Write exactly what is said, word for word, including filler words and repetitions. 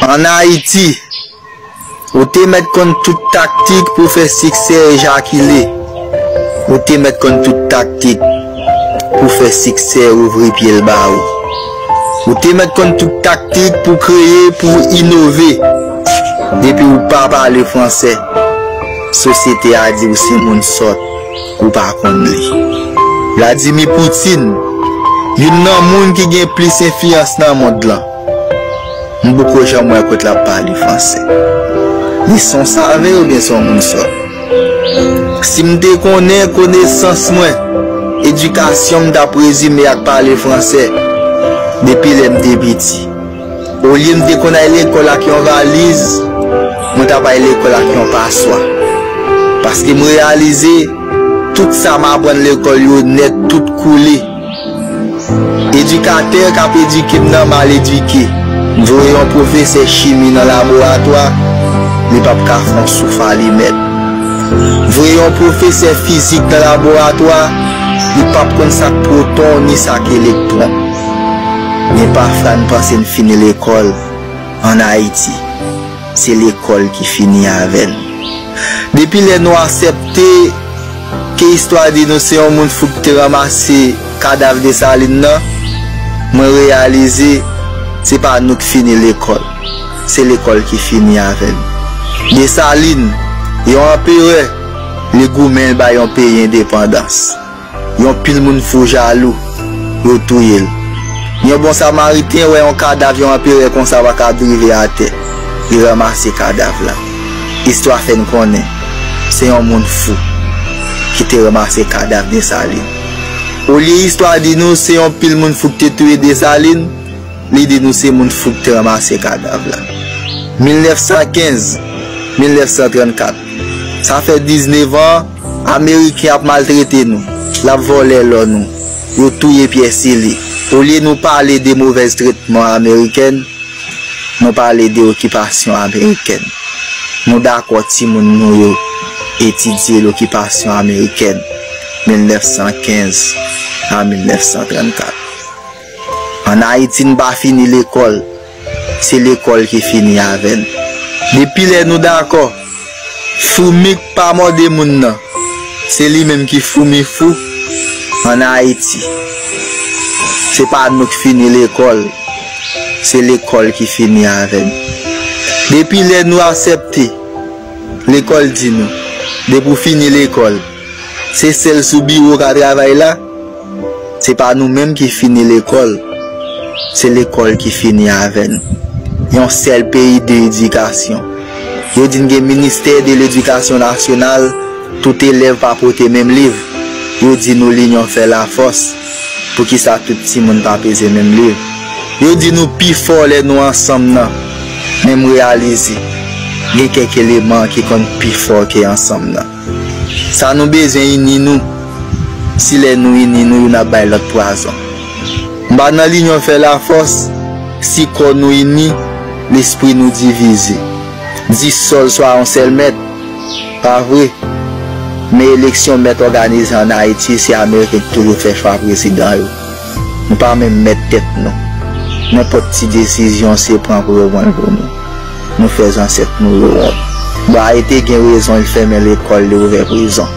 Ann Ayiti, ou te mèt konn tout taktik pou fè siksè ejakile. Ou te mèt konn tout taktik pou fè siksè ouvri pye l ba ou. Ou te mèt konn tout taktik pou kreye, pou inove. Depi ou pa pale fransè, sosyete a di w se moun sòt, ou pa konn li. Vladimir Poutine, youn nan moun ki gen plis enfliyans nan mond lan. M poko janm wè kote l ap pale fransè. Li se yon save oubyen se yon moun sòt? Si m te konnen konesans mwen, edikasyon m t ap rezime ak pale fransè depi lè m te piti. Olye m te konn al lekòl ak yon valiz, mwen t ap al lekòl ak yon paswa. Paske m reyalize tout sa m aprann lekòl yo nèt tout koule. Edikatè k ap edike m nan mal edike. Voye yon pwofesè chimi nan laboratwa, li p ap ka fè yon souf alimèt. Voye yon pwofesè fizik nan laboratwa, li p ap konn sa k pwoton ni sa k elektwon. Men pafwa n panse n fini lekòl. Ann Ayiti, se lekòl ki fini avè n. Depi lè nou aksepte ke istwa di nou se yon moun fou ki te ranmase kadav Desalin nan, mwen reyalize se pa nou k fini lekòl, se lekòl ki fini avè n. Desalin, yon anperè, li goumen l bay yon peyi endepandans. Yon pil moun fou jalou, yo touye l. Yon bon samariten wè yon kadav yon anperè konsa pa ka drive atè, li ranmase kadav la. Istwa fè n konnen se yon moun fou ki te ranmase kadav Desalin. Olye istwa di nou se yon pil moun fou ki te touye Desalin, li di nou se moun fou ki te ranmase kadav la. Mil nèf san kenz, mil nèf san trannkat. Sa fè diznèf an, Ameriken ap maltrete nou, l ap vòlè lò nou, yo touye pyès li. Olye nou pale de movèz tretman amerikèn, nou pale de okipasyon amerikèn. Nou dakò timoun nou yo etidye lokipasyon amerikèn, mil nèf san kenz a mil nèf san trannkat. Ann Ayiti, n pa fini lekòl, se lekòl ki fini avè n. Depi lè nou dakò, foumi k pa mòde moun nan, se li menm ki foumi fou. Ann Ayiti, se pa nou k fini lekòl, se lekòl ki fini avè n. Depi lè nou aksepte, lekòl di nou, depi w fini lekòl, se sèl sou biwo w ka travay la. Se pa nou menm ki fini lekòl, se lekòl ki fini avè n. Yon sèl peyi, de edikasyon. Yo di n gen ministè de ledikasyon nasyonal, tout elèv pa pote menm liv. Yo di nou linyon fè lafòs. Poukisa tout timoun pa peze menm liv? Yo di nou pi fò lè nou ansanm nan. Men m reyalize, gen kèk eleman ki konn pi fò ke ansanm nan. Sa nou bezwen ini nou. Si lè nou ini nou, youn ap bay lòt pwazon. M pa nan linyon fè lafòs, si kò nou ini, lespri nou divize. Dis sòl swa yon sèl mèt, pa vre? Men eleksyon mèt òganize ann Ayiti, se Ameriken ki toujou fè chwa prezidan yo. Nou pa menm mèt tèt nou. Nenpòt ti desizyon se pran pou yo pran l pou nou. Nou fè zansèt nou yo wont. Bwaye te gen rezon, li fèmen lekòl, li ouvè prizon.